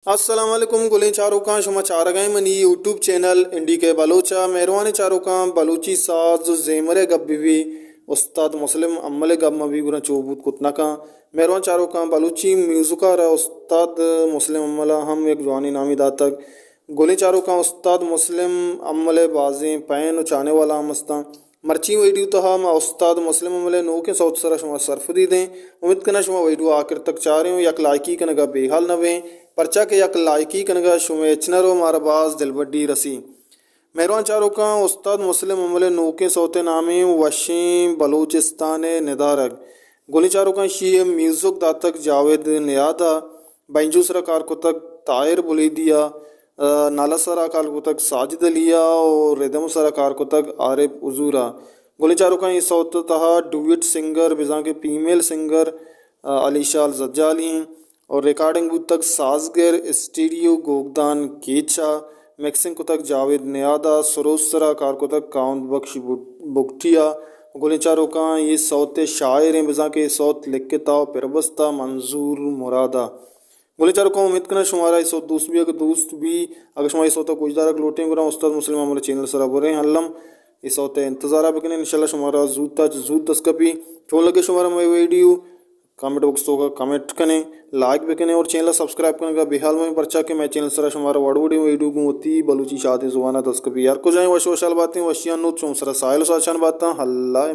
السلام علیکم گلیں چاروکاں، شما چارگ ءَ منی یوٹیوب چینل این ڈی کے بلوچ ءَ۔ مہروانیں چاروکاں، بلوچی ساز و زیمر ءِ گپ بہ بی، استاد مسلم امل ءِ گپ مہ بی گڑا چو بوت کت نہ کن۔ مہروان چاروکاں، بلوچی میوزک ءَ را استاد مسلم امل ءَ ہم یک جوانیں نامے داتگ۔ گلیں چاروکاں، استاد مسلم امل ءِ بازیں پین و چانے والا ہم استاں۔ مرچی ویڈیو تہا ما استاد مسلم امل ءِ نوکیں سوت سرا شما سرپدی دیں۔ امیت کناں شما ویڈیو آخر تک چاریں و یک لائکی کنگا بے حال نہ بیں، پرچا کہ یک لائکی کنگا شمے چنر و مارا باز دلبڈی رسی۔ مہروان چاروکاں، استاد مسلم امل ءِ نوکیں سوت ءِ نامیں وشیں بلوچستان ءِ ندارگ۔ گلیں چاروکاں، ایشی ءَ میوزک داتگ جاوید نیاد ءَ، بینجو سرا کار کتگ طاہر بلیدی ءَ، نال ءِ سرا کار کتگ ساجد علی ءَ و ردم سرا کار کتگ عارف حضور ءَ۔ گلیں چاروکاں، اے سوت ءِ تہا ڈوئٹ سنگر، بزاں کہ فیمیل سنگر، علی شال زجالی ایں و ریکارڈنگ بوتگ سازگر اسٹیڈیو گوگدان کیچ ءَ، مکسنگ کتگ جاوید نیاد ءَ، سروز سرا کار کتگ کاوند بخش بگٹی ءَ۔ گلیں چاروکاں، اے سوت ءِ شاعر ایں، بزاں کہ اے سوت لکھتا و پربستا منظور مراد ءَ۔ گلیں چاروکاں، امیت کناں شمارا اے سوت دوست بی، اگہ دوست بی، اگہ شما اے سوت ءَ گوشدارگ لوٹیں گڑا استاد مسلم امل ءِ چینل سرا بریں، الم اے سوت ءِ انتظارا بکنیں، انشاءاللہ شمارا زوت ءَ چہ زوت دست کپی۔ چون لگے شمارا مئے ویڈیو؟ کمنٹ باکس توکا کمنٹ کنیں، لائک بکنیں اور چینل ءَ سبسکرائب کنگا بے حال مہ بیں، پرچا کہ مئے چینل سرا شمارا وڑ وڑیں ویڈیو گوں وتی بلوچی شادیں زبان ءَ دست کپی۔ ہر کجائیں وش وشحال باتیں، وشیاں نوت شما سرا ساہیل و ساچان باتاں۔ اللہ